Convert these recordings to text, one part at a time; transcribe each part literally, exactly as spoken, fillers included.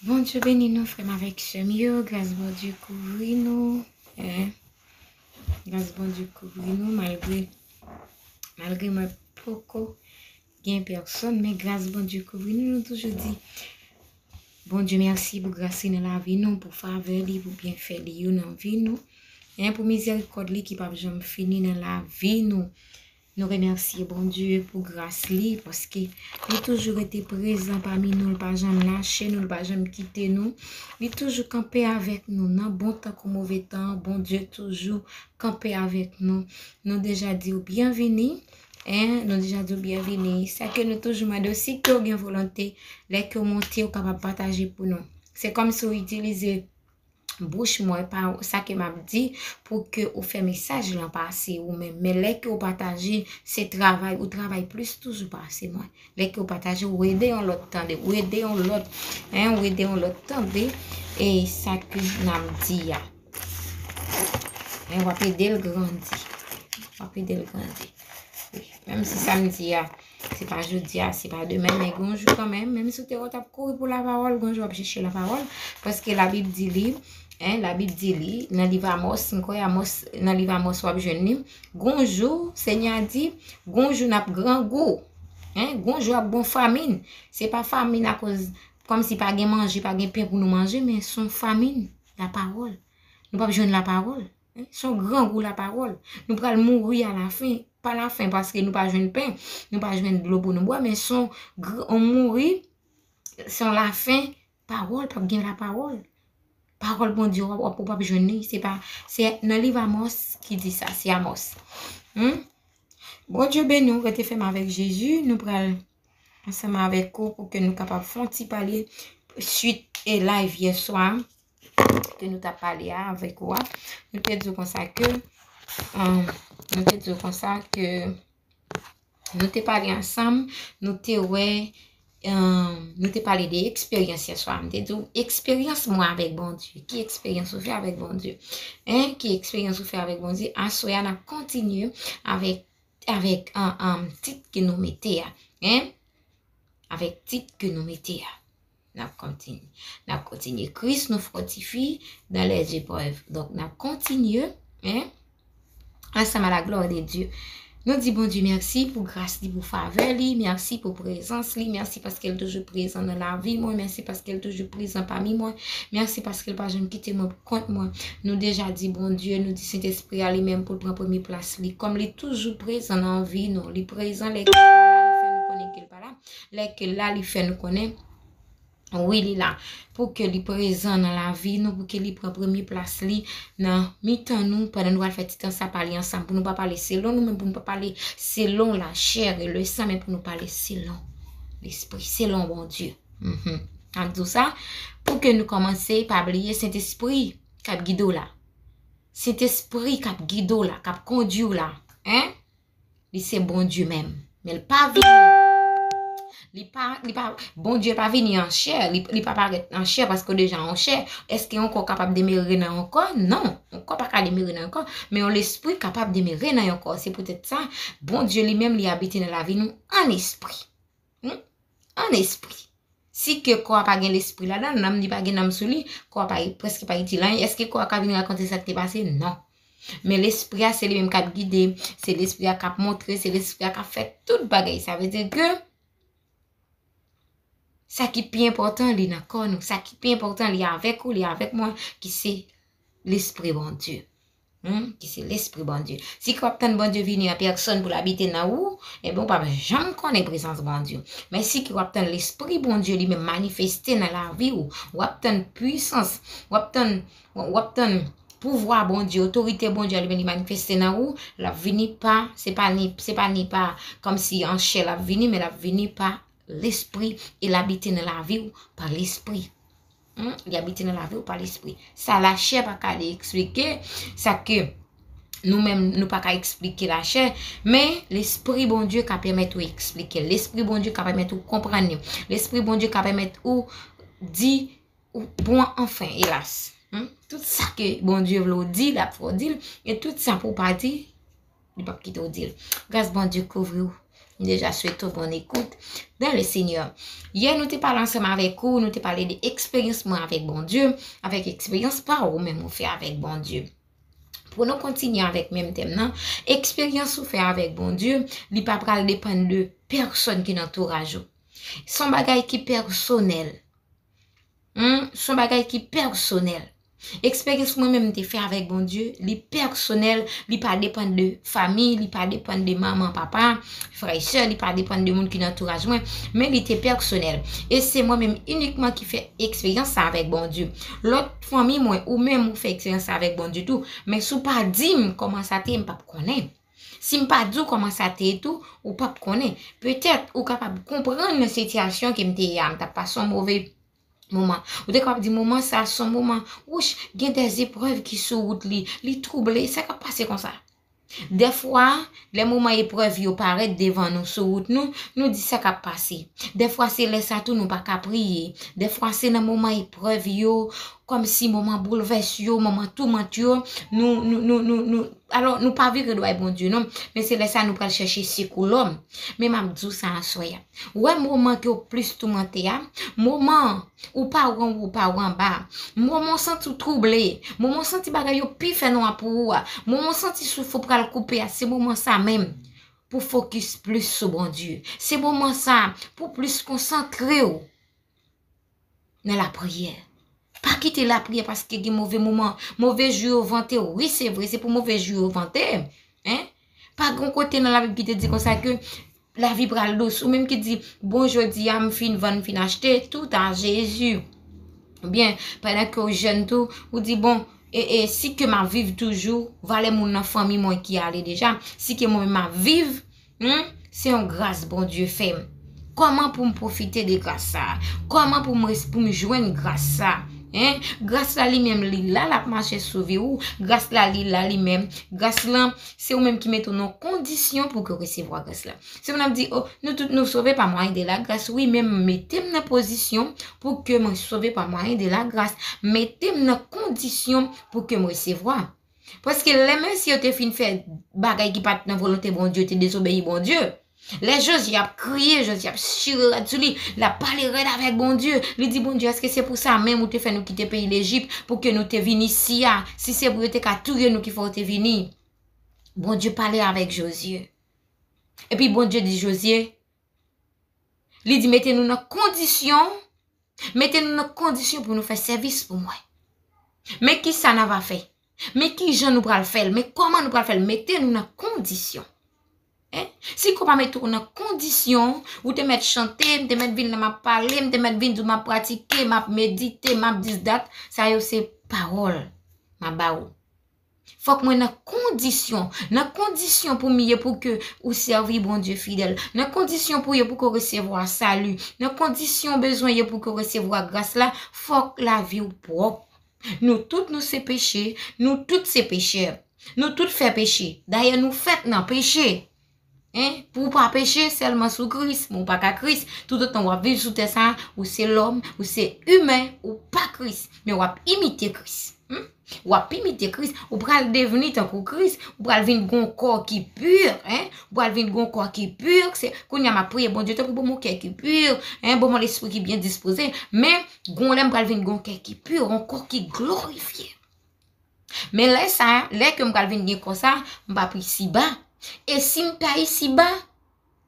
Bondye beni nou, frè m avèk sè m yo. Gras Bondye kouvri nou. Eh. Gras Bondye kouvri nou, malgre, malgre mwen poko gen pèsonn, men gras Bondye kouvri nou. Nou toujou di Bondye mèsi pou gras li nan lavi nou, pou favè li, pou byenfè li yo nan vi nou. Eh, pou mizèrikòd li ki p ap janm fini nan lavi nou. Nou remèsye Bondye pou gras li, paske li toujou rete prezan pami nou, li pa janm lache nou, li pa janm kite nou. Li toujou kanpe avèk nou, nan bon tan kou move tan, Bondye toujou kanpe avèk nou. Nou deja di w byenvini, en, nou deja di w byenvini. Sa ke nou toujou mande w, si ke w gen volonte, lè ke w monte, w kapab pataje pou nou. Se kòmsi w itilize bouch mwen, pa sa ke m ap di, pou ke ou fè mesaj lan pase ou menm. Men lè ke ou pataje, se travay, ou travay plis toujou pase mwen. Lè ke ou pataje, ou ede yon lòt tande, ou ede yon lòt, en, ou ede yon lòt tande, e sa ke n ap di a. En, w ap ede l grandi. W ap ede l grandi. Wi. Menm si sa m di a, se pa jodi a, se pa demen, men gon jou kanmenm, menm si w te wè w t ap kouri pou lapawòl, gon jou w ap chèche lapawòl, paske Labib di li, en, Labib di li, nan liv Amòs, m kwè Amòs, nan liv Amòs w ap jwenn li, gon jou, Senyè a di, gon jou n ap grangou, en, gon jou ap gon famin, se pa famin akoz, kòmsi pa gen manje, pa gen pen pou nou manje, men se yon famin, lapawòl, nou p ap jwenn lapawòl. Se yon grangou lapawòl. Nou pral mouri alafen, pa lafen, paske nou pa jwenn pen, nou pa jwenn dlo pou nou bwè, men se yon gr-, on mouri, se yon lafen, pawòl, p ap gen lapawòl. Pawòl Bondye, w ap, w ap, w p ap jwenn li. Se pa, se nan liv Amòs ki di sa, se Amòs. Hmm? Bondye beni w, rete fèm avèk Jezi. Nou pral ansanm avèk ou pou ke nou kapab fè yon ti pale swit e live yè swa ke nou t ap pale a avèk ou a. Nou te di w konsa ke, um, nou te di w konsa ke nou te pale ansanm, nou te wè, um, nou te pale de eksperyans yè swa. M te di w eksperyans mwen avèk Bondye. Ki eksperyans ou fè avèk Bondye? Hein? Ki eksperyans ou fè avèk Bondye? Aswè a n ap kontinye avèk, avèk, um, um, tit ke nou mete a. Hein? Avèk tit ke nou mete a. N ap kontinye. N ap kontinye. Kris nou fortifie dans les épreuves. Donk, n ap kontinye, en, ansanm à la gloire de Dieu. Nou di Bondye mèsi pou gras li, pou favè li, mèsi pou prezans li, mèsi paske l toujou prezan nan lavi mwen, mèsi paske l toujou prezan pami mwen, mèsi paske l pa janm kite mwen pou kont mwen. Nou deja di Bondye, nou di Sentespri a li menm pou l pran premye plas li. Kòm li toujou prezan nan vi nou, li prezan lè ke l pa la, li fè nou konnen ke l pa la. Lè ke l la, li fè nou konnen, wi, li la. Pou ke li prezan nan lavi nou, pou ke li pran premye plas li nan mitan nou, pandan nou pral fè ti tan sa pale ansanm, pou nou pa pale selon nou menm, pou nou pa pale selon la chair et le sang, men pou nou pale selon Lespri, selon Bondye. Mhm. N ap di w sa, pou ke nou kòmanse, pa bliye Sentespri k ap gide w la. Sentespri k ap gide w la, k ap kondui w la. Hein? Li se Bondye menm. Men l pa vini. Li pa, li pa, Bondye pa vini an chè, li, li pa parèt an chè paske w deja an chè. Èske yon kò kapab demere nan yon kò? Non, yon kò pa ka demere nan yon kò, men yon lespri kapab demere nan yon kò. Se poutèt sa, Bondye li menm, li abite nan lavi nou an espri. Hmm? An espri. Si ke kò a pa gen lespri ladan l, nanm li pa gen nanm sou li, kò a pa, prèske pa itil anyen. Èske kò a ka vin rakonte sa k te pase? Non. Men lespri a, se li menm k ap gide, se lespri a k ap montre, se lespri a k ap fè tout bagay. Sa vle di ke sa ki pi enpòtan, li nan kò nou. Sa ki pi enpòtan, li avèk ou, li avèk mwen, ki se Lespri Bondye. Hmm, ki se Lespri Bondye. Si ke w ap tann Bondye vini an pèsòn pou l abite nan ou, ebyen, w p ap janm konnen prezans Bondye. Men si ke w ap tann Lespri Bondye li menm manifeste nan lavi w, w ap tann pwisans, w ap tann, w ap tann pouvwa Bondye, otorite Bondye a li menm li manifeste nan ou, l ap vini pa, se pa ni, se pa ni pa kòmsi an chè l ap vini, men l ap vini pa Lespri, e l abite nan lavi w pa Lespri. Hmm? Li abite nan lavi w pa Lespri. Sa lachè pa ka li eksplike, sa ke nou menm nou pa ka eksplike lachè, men Lespri Bondye ka pèmèt ou eksplike l. Lespri Bondye ka pèmèt ou konprann li. Lespri Bondye ka pèmèt ou di, ou bon, anfen, elas. Hmm? Tout sa ke Bondye vle w di, l ap fè w di l, e tout sa pou w pa di, li p ap kite w di l. Gras Bondye kouvri w. M deja swete w bonn ekout dans le Seigneur. Yè, nou te pale ansanm avèk ou, nou te pale de eksperyans mwen avèk Bondye, avèk eksperyans pa ou menm ou fè avèk Bondye. Pou nou kontinye avèk menm tèm nan, eksperyans ou fè avèk Bondye, li pa pral depann de pèsòn ki nan antouraj ou. Se yon bagay ki pèsonèl. Hmm, se yon bagay ki pèsonèl. Eksperyans mwen menm te fè avèk Bondye, li pèsonèl, li pa depann de fanmi, li pa depann de manman, papa, frè e sè, li pa depann de moun ki nan antouraj mwen, men li te pèsonèl. E se mwen menm inikman ki fè eksperyans sa avèk Bondye. Lòt fanmi mwen, ou menm ou fè eksperyans sa avèk Bondye tou, men si w pa di m kòman sa te ye, m p ap konnen. Si m pa di w kòman sa te ye tou, ou p ap konnen. Petèt, ou kapab konprann nan sitiyasyon ke m te ye a, m t ap pase yon move moman. Ou te kapab di moman sa a se yon moman, wouch, gen de eprèv ki sou wout li, li twouble, sa k ap pase konsa? Dèfwa, lè moman eprèv yo parèt devan nou sou wout nou, nou di sa k ap pase. Dèfwa se lè sa tou nou pa ka priye. Dèfwa se nan moman eprèv yo, kòmsi moman boulvès yo, moman toumant yo, nou, nou, nou, nou, nou, alò, nou pa vire dway Bondye non, men se lè sa nou pral chèche sekou lòm. Men m ap di w sa aswè a. Ou wè moman ke w plis toumante a, moman ou pa wè anwo, ou pa wè anba, moman w santi w twouble, moman w santi bagay yo pi fè nwa pou ou a, moman w santi souf ou pral koupe a, se moman sa menm pou fokis plis sou Bondye. Se moman sa pou plis konsantre w nan lapriyè. Pa kite lapriyè paske gen move moman, move jou yo vante w. Wi, se vre, se pou move jou yo vante. Hein? Pa gen kote nan Labib ki te di konsa ke lavi pral dous. Ou menm ki di, bon, jodi a m fin vann, m fin achte, tout a Jezi. Oubyen, pandan ke w jèn tou, ou di, bon, e, e, si ke m ap viv toujou, valè moun nan fanmi mwen ki ale deja, si ke mwen menm m ap viv, hmm, se yon gras Bondye fè m. Kòman pou m pwofite de gras sa a? Kòman pou m res-, pou m jwenn gras sa a? Hein? Gras la li menm li la, l ap mache sou vi w. Gras la li la li menm. Gras lan, se ou menm ki mete w nan kondisyon pou ke w resevwa gras la. Se moun ap di, oh, nou tout nou sove pa mwayen de lagras. Wi, men mete m nan pozisyon pou ke mwen sove pa mwayen de lagras. Mete m nan kondisyon pou ke m resevwa. Paske lè mesye yo te fin fè bagay ki pa t nan volonte Bondye, yo te dezobeyi Bondye. Lè Jozye ap kriye, Jozye ap chire rad sou li, l ap pale rèd avèk Bondye. Li di Bondye, èske se pou sa menm ou te fè nou kite peyi Lejip, pou ke nou te vin isi a? Si se pou yo te ka touye nou ki fè w te vini. Bondye pale avèk Jozye. Epi Bondye di Jozye, li di, mete nou nan kondisyon, mete nou nan kondisyon pou nou fè sèvis pou mwen. Men ki sa n ava fè? Men ki jan nou pral fè l? Men kòman nou pral fè l? Mete nou nan kondisyon. Hein? Si ke w pa mete w nan kondisyon, ou te mèt chante, m te mèt vin la m ap pale, m te mèt vin di w m ap pratike, m ap medite, m ap dis dat, sa yo se pawòl m ap ba ou. Fòk mwen nan kondisyon, nan kondisyon pou m ye pou ke ou sèvi Bondye fidèl, nan kondisyon pou ye pou ke w resevwa sali, nan kondisyon bezwen ye pou ke w resevwa gras la, fòk lavi w pwòp. Nou tout nou se peche, nou tout se pechè. Nou tout fè peche. Dayè nou fèt nan peche. Hein? Pou w pa peche, sèlman sou Kris. Men w pa ka Kris. Toutotan w ap viv sou tè sa, ou se lòm, ou se imen, ou pa Kris. Men w ap imite Kris. Hmm? W ap imite Kris. Ou pral devni tankou Kris. Ou pral vin gon kò ki pi, hein? Ou pral vin gon kò ki pi. Se, kounye a m ap priye, Bondye, tanpri, ban m yon kè ki pi, hein? Ban m yon lespri ki byen dispoze. Men, gon lè m pral vin gon kè ki pi, yon kò ki glorifye. Men lè sa, lè ke m pral vin gen kò sa, m p ap isiba. E si m ta isiba,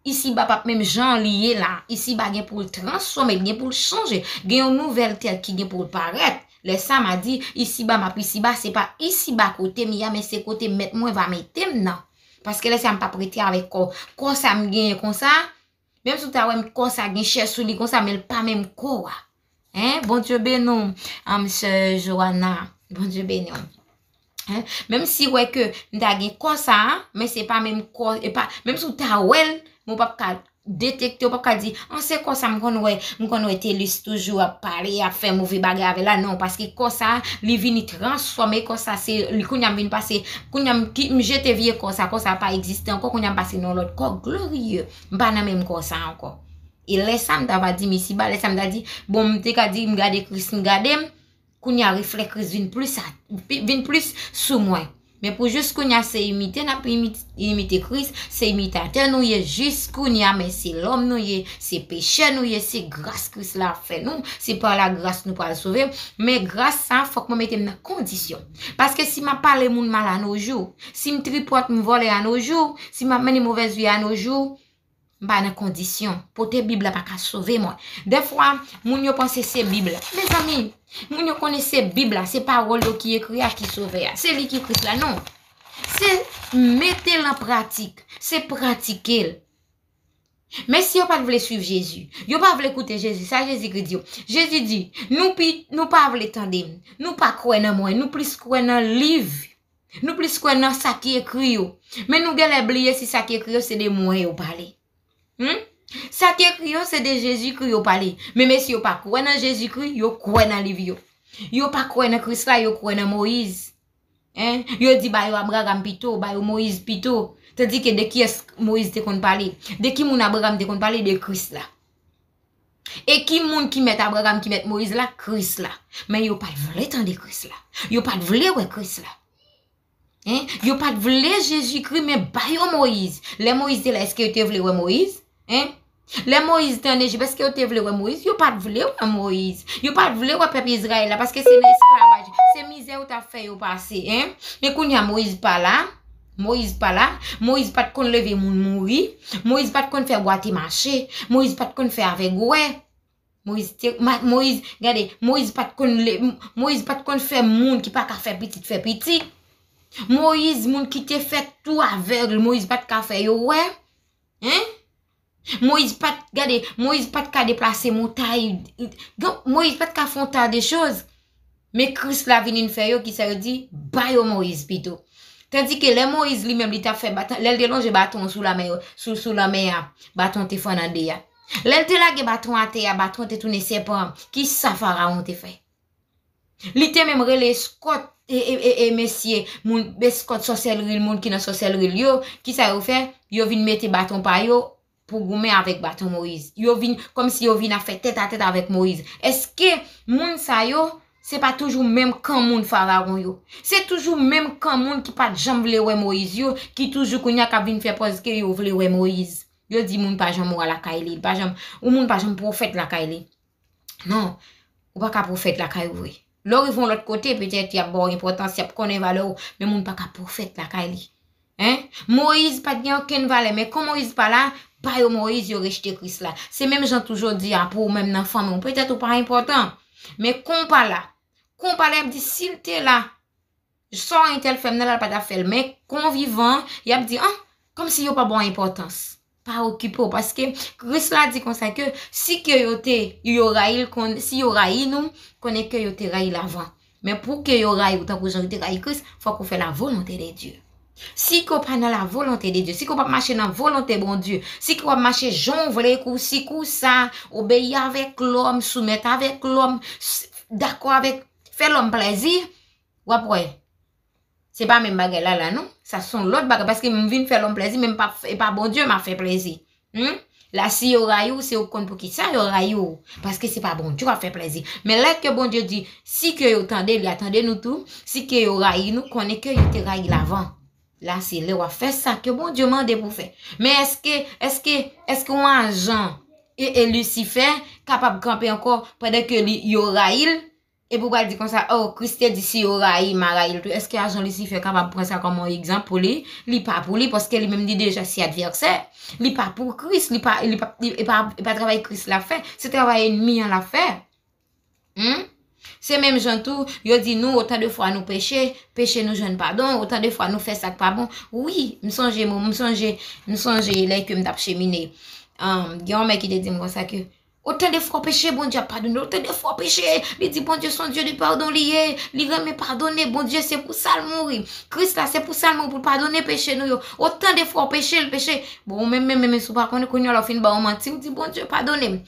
isiba p ap menm jan li ye la. Isiba gen pou l transfòme, gen pou l chanje. Gen yon nouvèl tè ki gen pou l parèt. Lè sa, m a di, isiba, m ap isiba, se pa isiba kote m ye a, men se kote mèt mwen va mete m nan. Paske lè sa, m p ap rete avèk kò. Kò sa m genyen konsa, menm si w ta wè m kò sa gen chè sou li konsa, men l pa menm kò a. Hein? Bondye beni w, um, sè Joanna. Bondye beni w. Hein? Menm si w wè ke m ta gen kò sa a, men se pa menm kò, e pa, menm si w ta wè l, men w p ap ka detekte, w p ap ka di, an, se kò sa m konn wè, m konn wè Telus toujou ap pale, ap fè move bagay avè l la. Non, paske kò sa, li vini transfòme, kò sa, se, li, kounye a m vin pase, kounye a m ki, m jete vye kò sa, kò sa pa egziste ankò, kounye a m pase nan lòt kò gloriye. M pa nan menm kò sa ankò. E lè sa, m ta va di m isiba, lè sa, m ta di, bon, m te ka di, m gade Kris, m gade m, kounye a reflè Kris vin plis a, vin plis sou mwen. Men pou jis kounye a, se imite, n ap imit-, imite Kris, se imitatè nou ye jis kounye a, men se lòm nou ye, se pechè nou ye, se gras Kris la ap fè nou, se pa lagras nou pral sove, men gras sa, fòk mwen mete m nan kondisyon. Paske si m ap pale moun mal a no jou, si m tripòt, m vòlè a no jou, si m ap mennen movèz vi a no jou, m pa nan kondisyon. Pote Bib la pa ka sove mwen. Dèfwa, moun yo panse se Bib la. Mezanmi, moun yo konnen se Bib la, se pawòl yo ki ekri a ki sove a. Se li ki Kris la, non. Se mete l an pratik, se pratike l. Men si yo pa t vle swiv Jezi, yo pa vle koute Jezi, sa Jezikri di yo? Jezi di, nou pi, nou pa vle tande m, nou pa kwè nan mwen, nou plis kwè nan liv. Nou plis kwè nan sa ki ekri yo. Men nou genlè bliye si sa ki ekri yo se de mwen yo pale. Hmm? Sa ki ekri yo se de Jezikri yo pale. Men mesye yo pa kwè nan Jezikri, yo kwè nan liv yo. Yo pa kwè nan Kris la, yo kwè nan Moyiz. Hein? Yo di ba yo Abraram pito, ba yo Moyiz pito. Tandike de kiyès Moyiz te konn pale? De ki moun Abraram te konn pale? De Kris la. E ki moun ki mèt Abraram, ki mèt Moyiz la? Kris la. Men yo pa t vle tande Kris la. Yo pa t vle wè Kris la. Hein? Yo pa t vle Jezikri, men ba yo Moyiz. Lè Moyiz te la, èske yo te vle wè Moyiz? Hein? Lè Moyiz te ann Ejip, èske yo te vle wè Moyiz? Yo pa t vle wè Moyiz. Yo pa t vle wè pèp Izrayèl la, paske se nan esklavaj, se mizè yo t ap fè yo pase, hein? Men kounye a Moyiz pa la. Moyiz pa la. Moyiz pa t konn leve moun mouri. Moyiz pa t konn fè bwate mache. Moyiz pa t konn fè avèg wè. Moyiz te, ma-, Moyiz, gade, Moyiz pa t konn le-, Moyiz pa t konn fè moun ki pa ka fè pitit fè pitit. Moyiz, moun ki te fèt tou avèg, Moyiz pa t ka fè yo wè. Hein? Moyiz pa t, gade, Moyiz pa t ka deplase montay. Moyiz pa t ka fè yon ta de choz. Men Kris la vin fè yo, kisa yo di? Ba yo Moyiz pito. Tandike lè Moyiz li menm li t ap fè baton, lè l te lonje baton an sou lanmè, sou, sou lanmè a, baton te fann an de a. Lè l te lage baton atè a, baton te tounen sèpan. Kisa Farawon te fè? Li te menm rele eskòt, e, e, e, e mesye, moun, eskòt sòsèlri l, moun ki nan sòsèlri l yo. Kisa yo fè? Yo vin mete baton pa yo pou goumen avèk baton Moyiz. Yo vin, kòmsi yo vin ap fè tèt a tèt avèk Moyiz. Èske moun sa yo, se pa toujou menm kan moun Farawon yo? Se toujou menm kan moun ki pa t janm vle wè Moyiz yo, ki toujou kounye a k ap vin fè pòz ke yo vle wè Moyiz. Yo di moun pa janm wa lakay li, pa janm, ou moun pa janm pwofèt lakay li. Non, ou pa ka pwofèt lakay ou vre. Lè w rive yon lòt kote, petèt y ap ba w enpòtans, y ap konnen valè w, men moun pa ka pwofèt lakay li. Hein? Moyiz pa t gen okenn valè, men kon Moyiz pa la, ba yo Moyiz, yo rejte Kris la. Se menm jan tou jodi a pou ou menm nan fanmi w. Petèt ou pa enpòtan, men kon w pa la, kon w pa la, y ap di si l te la, sa entèl fè m nan la, l pa t ap fè l. Men kon w vivan, y ap di, an, kòmsi yo pa ba w enpòtans. Pa okipe w, paske Kris la di konsa ke si ke yo te, yo rayi l, kon, si yo rayi nou, konnen ke yo te rayi l avan. Men pou ke yo rayi w tankou jan yo te rayi Kris, fòk ou fè la volonté de Dieu. Si ke w pa nan la volonté de Dieu, si ke w p ap mache nan volonte Bondye, si ke w ap mache jan w vle, kou si kou sa, obeyi avèk lòm, soumèt avèk lòm, s-, dakò avèk, fè lòm plèzi, w ap wè. Se pa menm bagay la la non. Sa se yon lòt bagay, paske m vin fè lòm plèzi, men m pa, e pa Bondye m ap fè plèzi. Hmm? La, si yo rayi w, se ou k konn poukisa yo rayi w. Paske se pa Bondye w ap fè plèzi. Men lè ke Bondye di, si ke yo tande, li a tande nou tou, si ke yo rayi nou, konnen ke yo te rayi l avan. La, se lè w ap fè sa ke Bondye mande pou fè. Men èske, èske, èske yon ajan e, e Lisifè kapab kanpe ankò pandan ke li, yo rayi l? Epi w pral di konsa, oh, Kris te di si yo rayi m, m a rayi l tou. Èske ajan Lisifè kapab pran sa kòm yon egzanp pou li? Li pa pou li, paske li menm li deja se advèsè. Li pa pou Kris, li pa, li pa, li, e pa, e pa travay Kris l ap fè. Se travay ènmi an l ap fè. Hmm? Se menm jan tou, yo di nou, otan de fwa nou peche, peche nou jwenn padon, otan de fwa nou fè sa k pa bon. Wi, m sonje, m, m sonje, m sonje lè ke m t ap chemine. Um, gen yon mè ki te di m konsa ke, otan de fwa w peche, Bondye ap padone. Otan de fwa w peche, li di Bondye se yon Dye de padon li ye, li renmen padone, Bondye se pou sa l mouri. Kris la se pou sa l mouri, pou l padone peche nou yo. Otan de fwa w peche, l peche. Bon, ou menm, menm, menm, si w pa konnen, kounye a la w fin ba w manti, w di Bondye padone m.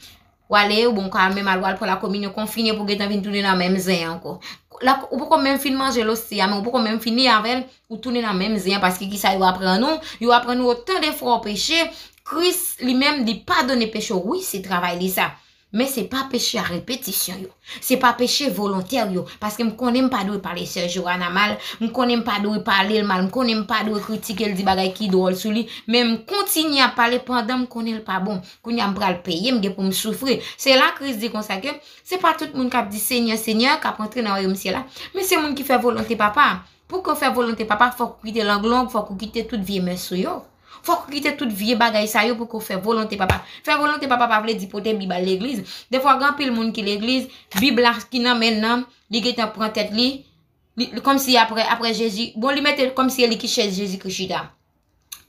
W ale, ou bon, w ka menm al, w al pran lakominyon konfine pou w gentan vin tounen nan menm zen an ankò. La, ou poko menm fin manje losti a, men ou poko menm fini avè l, ou tounen nan menm zen an, paske kisa yo aprann ou? Yo aprann ou otan de fwa w peche, Kris li menm li padone peche w. Wi, se travay li sa. Men se pa peche a repetisyon yo. Se pa peche volontè yo. Paske m konnen m pa dwe pale sè Joana mal, m konnen m pa dwe pale l mal, m konnen m pa dwe kritike l, di bagay ki dwòl sou li, men m kontinye ap pale pandan m konnen l pa bon. Kounye a m pral peye, m gen pou m soufri. Se la Kris di konsa ke se pa tout moun k ap di Senyè, Senyè k ap antre nan wayòm syèl la, men se moun ki fè volonte Papa. Pou ke w fè volonte Papa, fòk ou kite lang long, fòk ou kite tout vye mès ou yo. Fòk ou kite tout vye bagay sa yo pou ke w fè volonte Papa. Fè volonte Papa pa vle di pote Bib al legliz. Defwa, gen anpil moun ki legliz, Bib la ki nan men l nan, li gentan pran tèt li, li, li kòmsi apre, apre Jezi, bon, li mete l kòmsi se li ki chèz Jezikri chita.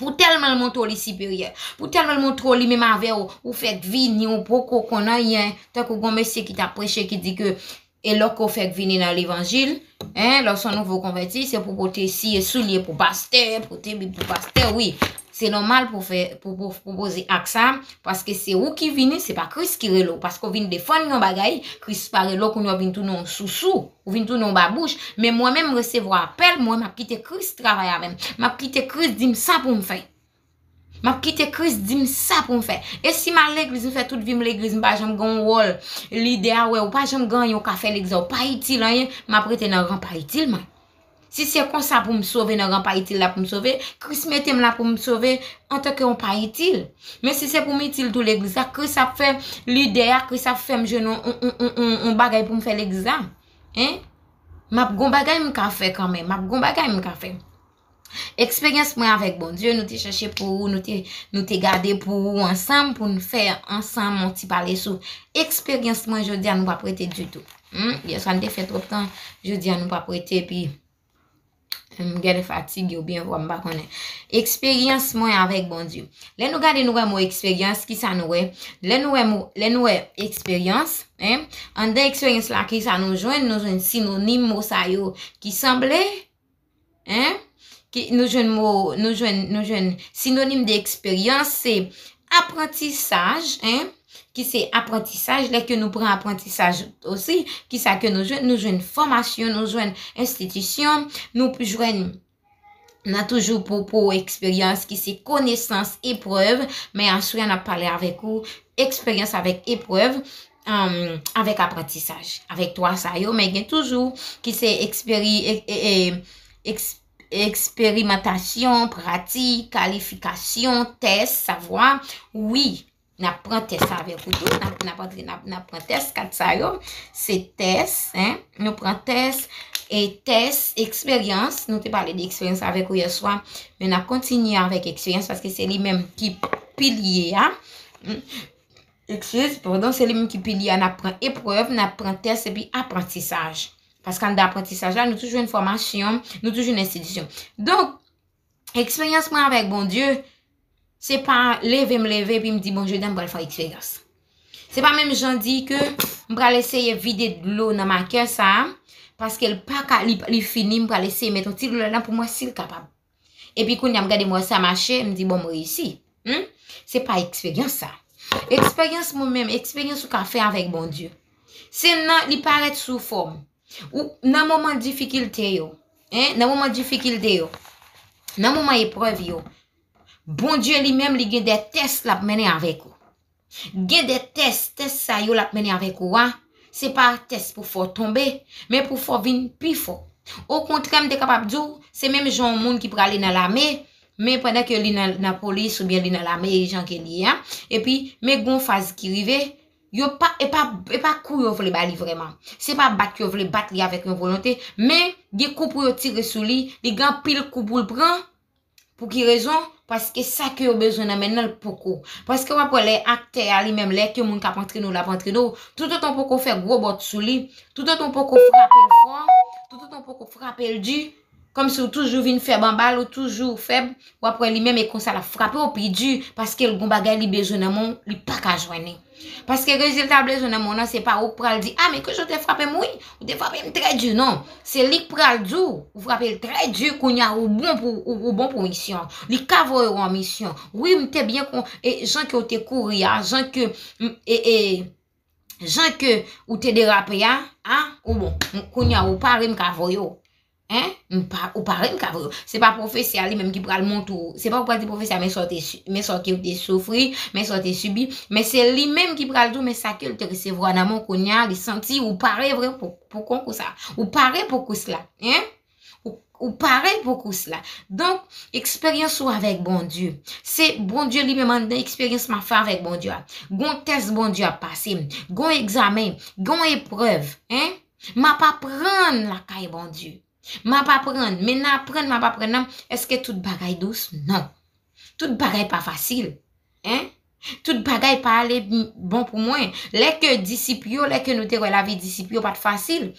Pou tèlman l montre w li siperyè, pou tèlman l montre w li menm avè w, ou fèk vini, ou poko konn anyen, tankou gon mesye ki t ap preche ki di ke, e lòske w fèk vini nan levanjil, en, lè w se yon nouvo konvèti, se pou pote siye soulye pou pastè, pote Bib pou pastè, wi. Se nòmal pou fè, pou, pou, pou poze ak sa, paske se ou ki vini, se pa Kris ki rele w, paske w vin defann yon bagay, Kris pa rele w, kounye a w vin tounen yon sousou. Ou vin tounen yon babouch, men mwen menm m resevwa apèl, mwen m ap kite Kris travay avè m. M ap kite Kris di m sa pou m fè. M ap kite Kris di m sa pou m fè. E si m al legliz, m fè tout vi m legliz, m pa janm gen yon wòl, lidè a wè ou pa janm gen anyen ou ka fè legliz la, ou pa itil anyen, m ap rete nan ran pa itil mwen. Si se konsa pou m sove nan ran pa itil la pou m sove, Kris mete m la pou m sove antanke yon pa itil. Men si se pou m itil tou legliz la, Kris ap fè lidè a, Kris ap fè m jwenn yon, yon, yon, yon, yon, yon bagay pou m fè legliz la. Hein? M ap gon bagay m ka fè kanmenm. M ap gon bagay m ka fè. Eksperyans mwen avèk Bondye, nou te chèche pou ou, nou te, nou te gade pou ou ansanm, pou n fè ansanm yon ti pale sou eksperyans mwen jodi a, nou p ap rete ditou. Hmm? Yèswa, n te fè twòp tan, jodi a, nou p ap rete, epi, hmm, m genlè fatige oubyen vwa m pa konnen. Eksperyans mwen avèk Bondye. Lè nou gade, nou wè mo eksperyans, kisa nou wè? Lè nou wè mo, lè nou wè eksperyans, hein, anndan eksperyans la, kisa nou jwenn? Nou jwenn sinonim mo sa yo ki sanble, hein? Ki, nou jwenn mo, nou jwenn, nou jwenn sinonim de eksperyans, se aprantisaj, hein? Ki se aprantisaj, lè ke nou pran aprantisaj osi, kisa ke nou jwenn? Nou jwenn fòmasyon, nou jwenn enstitisyon, nou jwenn, n a toujou pou, pou eksperyans ki se konesans, eprèv, men aswè a n ap pale avèk ou, eksperyans avèk eprèv, um, avèk aprantisaj, avèk twa sa yo, men gen toujou ki se eksperi-, e, e, e, eks-, eksperimantasyon, pratik, kalifikasyon, tès, savwa. Wi, n ap pran tès avèk ou tou, n ap, n ap antre, n ap, n ap pran tès, kat sa yo, se tès, hein, nou pran tès, e tès, eksperyans, nou te pale de eksperyans avèk ou yèswa, men n ap kontinye avèk eksperyans, paske se li menm ki pilye a. Eskize, padon, se li menm ki pilye a, n ap pran eprèv, n ap pran tès, epi aprantisaj. Paske anndan aprantisaj la, nou toujou jwenn fòmasyon, nou toujou jwenn enstitisyon. Donk, eksperyans mwen avèk Bondye, se pa leve m leve, epi m di, "Bon, jodi a m pral fè eksperyans." Se pa menm jan di ke m pral eseye vide dlo nan makè sa a, paske l pa ka, li, li fini, m pral eseye met yon ti dlo ladan pou m wè si l kapab. Epi kounye a m gade m wè sa mache, m di, "Bon, m reyisi." Hmm? Se pa eksperyans sa. Eksperyans mwen menm, eksperyans ou ka fè avèk Bondye. Se nan, li parèt sou fòm. Ou, nan moman difikilte yo, hein, nan moman difikilte yo, nan moman eprèv yo, Bondye li menm li gen de tès l ap mennen avèk ou. Gen de tès, tès sa yo l ap mennen avèk ou a, se pa tès pou fè w tonbe, men pou fè w vin pi fò. Okontrè, m te kapab di w, se menm jan yon moun ki prale nan lame, men pandan ke li nan, nan polis oubyen li nan lame, jan ke li ye a, epi men gon faz ki rive, yo pa, e pa, e pa kou yo vle ba li vrèman. Se pa bat yo vle bat li avèk yon volonte, men gen kou pou yo tire sou li, li gen anpil kou pou l pran. Pou ki rezon? Paske sa ke yo bezwen nan men nan l poko. Paske w ap wè lè aktè a li menm, lè ke moun k ap antrene w, l ap antrene w, toutotan w poko fè gwo bòt sou li, toutotan w poko frape l fò, toutotan w poko frape l di, kòmsi w toujou vin fèb anba l, ou toujou fèb, w ap wè li menm e konsa l ap frape w pi di, paske l gon bagay li bezwen nan men w, li pa ka jwenn li. Paske rezilta l bezwen nan men w nan, se pa ou k pral di, a, men kijan w te frape m, wi, ou te frape m trè di, non. Se li k pral di w, ou frape l trè di, kounye a ou bon pou, ou, ou bon pou misyon. Li ka voye w an misyon. Wi, m te byen kon, e, jan ke w te kouri a, jan ke, m, e, e, jan ke ou te derape a, a, ou bon. M, kounye a ou pare, m ka voye w. Hein? M pa, ou pare m ka voye w. Se pa pwofesè a li menm ki pral montre w. Se pa ou pral di pwofesè a, men sa w te su-, men sa ke w te soufri, men sa w te sibi. Men se li menm ki pral di w, men sa ke l te resevwa nan men w kounye a, li santi ou pare vre pou, pou konkou sa. Ou pare pou kous la. Hein? Ou, ou pare pou kous la. Donk, eksperyans ou avèk Bondye. Se Bondye li menm anndan eksperyans m ap fè avèk Bondye a. Gon tès Bondye ap pase m. Gon egzamen. Gon eprèv. Hein? M ap aprann lakay Bondye. M ap aprann, men nan aprann m ap aprann nan, èske tout bagay dous? Non. Tout bagay pa fasil. Hein? Tout bagay pa ale m-, bon pou mwen. Lè ke disip yo, lè ke nou te wè lavi disip yo pa t fasil.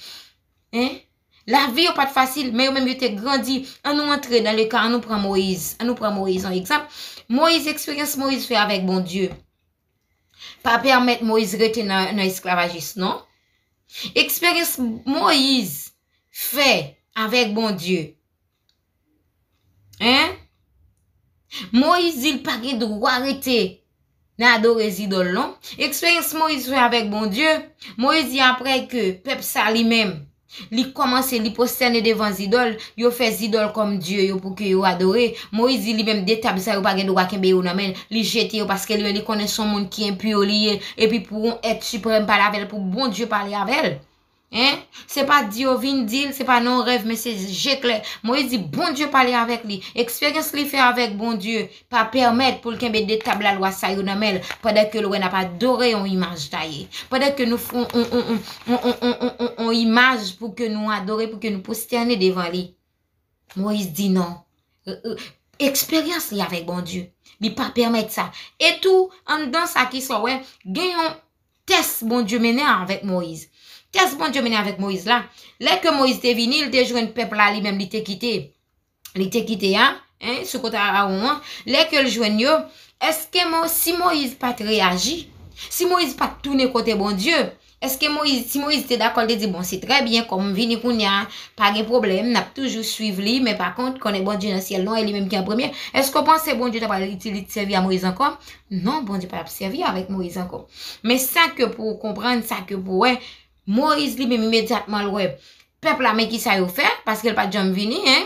Hein? Lavi yo pa t fasil, men yo menm yo te grandi. An nou antre nan le ka, an nou pran Moyiz. An nou pran Moyiz an egzanp. Moyiz, eksperyans Moyiz fè avèk Bondye pa pèmèt Moyiz rete nan, nan esklavajis, non. Eksperyans Moyiz fè avèk Bondye. Hein? Moyiz di l pa gen dwa rete nan adore zidòl, non. Eksperyans Moyiz fè avèk Bondye, Moyiz di apre ke pèp sa li menm, li kòmanse, li pwostène devan zidòl, yo fè zidòl kòm dye yo pou ke yo adore. Moyiz di li menm de tab sa yo pa gen dwa kenbe yo nan men l, li jete yo paske li menm li konnen se yon moun ki enpi li ye, epi pou yon èt siprèm pale avè l, pou Bondye pale avè l. Hein? Se pa di yo vin di l, se pa nan yon rèv, men se je klè. Moyiz di Bondye pale avèk li. Eksperyans li fè avèk Bondye pa pèmèt pou l kenbe de tab lalwa sa yo nan men l, pandan ke l wè n ap adore yon imaj taye. Pandan ke nou fè yon, yon, yon imaj pou ke nou adore, pou ke nou pwostène devan li. Moyiz di non. E, e, eksperyans li avèk Bondye, li pa pèmèt sa. E tou, anndan sa ki sa w wè, gen yon tès Bondye mennen avèk Moyiz. Tès Bondye mennen avèk Moyiz la, lè ke Moyiz te vini, li te jwenn pèp la, li menm, li te kite. Li te kite a, hein, sou kote Arawon an. Lè ke l jwenn yo, èske Mo-, si Moyiz pa t reyaji, si Moyiz pa t tounen kote Bondye, èske Moyiz, si Moyiz te dakò, l te di, bon, se trè byen, kòm m vini kounye a, pa gen pwoblèm, n ap toujou swiv li, men pa kont, konnen Bondye nan syèl non, e li menm ki an premye, èske w panse Bondye ta pral itili-, sèvi a Moyiz ankò? Non, Bondye pa t ap sèvi avèk Moyiz ankò. Men sa ke pou w konprann, sa ke pou w wè, Moyiz li menm imedyatman l wè pèp la, men ki sa yo fè, paske l pa t janm vini, hein.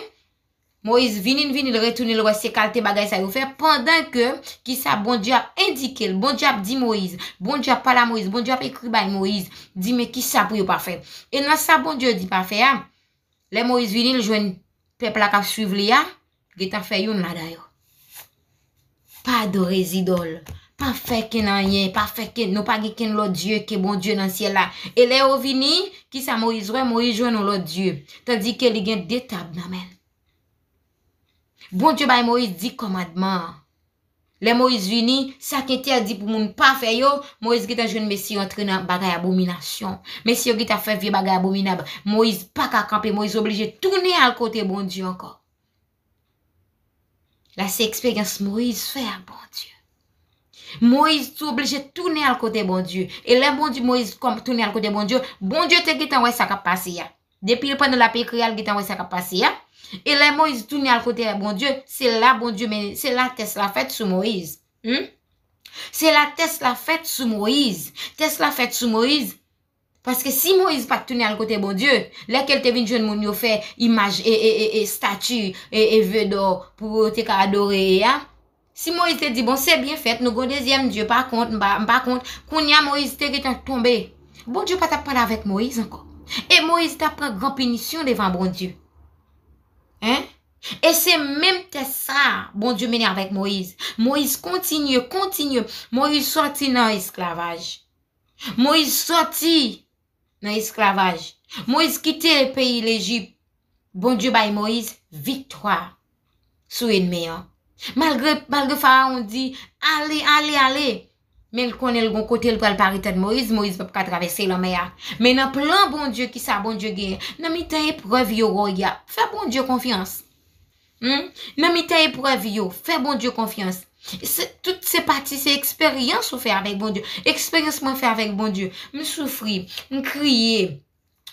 Moyiz vini, l vini, l retounen, l wè se kalte bagay sa yo fè, pandan ke, kisa Bondye ap endike l, Bondye ap di Moyiz, Bondye ap pale a Moyiz, Bondye ap ekri bay Moyiz, di men kisa pou yo pa fè. E nan sa Bondye di pa fè a, lè Moyiz vini, l jwenn pèp la k ap swiv li a, gentan fè youn ladan yo. Pa adore zidòl. Pa fè kenn anyen, pa fè kenn, nou pa gen kenn lòt dye ke Bondye nan syèl la. E lè yo vini, kisa Moyiz wè? Moyiz jwenn yon lòt dye, tandike li gen de tab nan men l. Bondye bay Moyiz di kòmandman an. Lè Moyiz vini, sa k entèdi pou moun pa fè yo, Moyiz gentan jwenn mesye yo antre nan bagay abominasyon. Mesye yo gentan fè vye bagay abominab. Moyiz pa ka kanpe, Moyiz oblije tounen al kote Bondye ankò. La se eksperyans Moyiz fè ak Bondye. Moyiz tou oblije tounen al kote Bondye. E lè Bondye, Moyiz kòm tounen al kote Bondye, Bondye te gentan wè sa k ap pase a. Depi pandan l ap ekri a, l gentan wè sa k ap pase a. E lè Moyiz tounen al kote Bondye, se la Bondye men, se la tès la fèt sou Moyiz. Hmm? Se la tès la fèt sou Moyiz. Tès la fèt sou Moyiz. Paske si Moyiz pa t tounen al kote Bondye, lè ke l te vin jwenn moun yo fè imaj e, e, e, e stati e, e vedò pou yo te ka adore e a, si Moyiz te di, "Bon, se byen fèt, nou gon dezyèm dye, pa kont, m pa, m pa kont," kounye a Moyiz te gentan tonbe. Bondye pa t ap pale avèk Moyiz ankò. E Moyiz t ap pran gran pinisyon devan Bondye. Hein? E se menm tès sa a Bondye mennen avèk Moyiz. Moyiz kontinye, kontinye. Moyiz sòti nan esklavaj. Moyiz sòti nan esklavaj. Moyiz kite peyi Lejip. Bondye bay Moyiz viktwa sou ènmi an. Malgre, malgre Farawon di, "Ale, ale, ale." Men l konnen l gon kote l pral pare tèt Moyiz, Moyiz p ap ka travèse lanmè a. Men nan plan Bondye, kisa Bondye genyen? Nan mitan eprèv yo, Roy, a, fè Bondye konfyans. Hmm? Nan mitan eprèv yo, fè Bondye konfyans. Se, tout se pati, se eksperyans ou fè avèk Bondye. Eksperyans mwen fè avèk Bondye. M soufri, m kriye.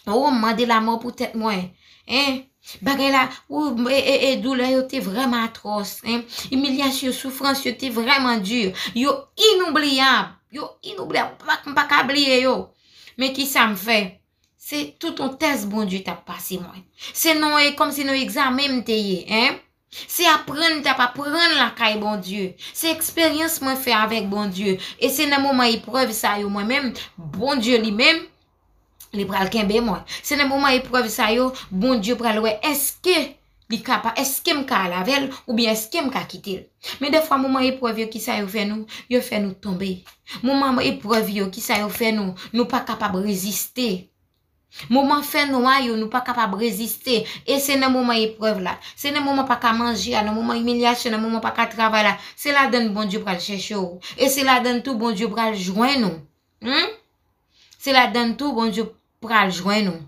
Oh, m mande lamò pou tèt mwen. Hein? Bagay la, ou, e, e, e, doulè yo te vrèman atwòs. Hein? Imilyasyon, soufrans yo te vrèman di. Yo inoubliyab. Yo inoubliyab. M pa, m pa ka bliye yo. Men kisa m fè? Se tout yon tès Bondye t ap pase mwen. Se nan, e kòmsi nan egzamen m te ye, hein? Se aprann m t ap aprann lakay Bondye. Se eksperyans mwen fè avèk Bondye. E se nan moman eprèv sa yo, mwen menm, Bondye li menm, li pral kenbe mwen. Se nan moman eprèv sa yo, Bondye pral wè èske li ka pa, èske m ka al avè l, oubyen èske m ka kite l. Men defwa, moman eprèv yo, kisa yo fè nou? Yo fè nou tonbe. Moman eprèv yo, kisa yo fè nou? Nou pa kapab reziste. Moman fènwa yo, nou pa kapab reziste. E se nan moman eprèv la, se nan moman pa ka manje a, nan moman imilyasyon, nan moman pa ka travay la, se ladann Bondye pral chèche w. E se ladann tou Bondye pral jwenn ou. Hmm? Se ladann tou Bondye pral jwenn ou.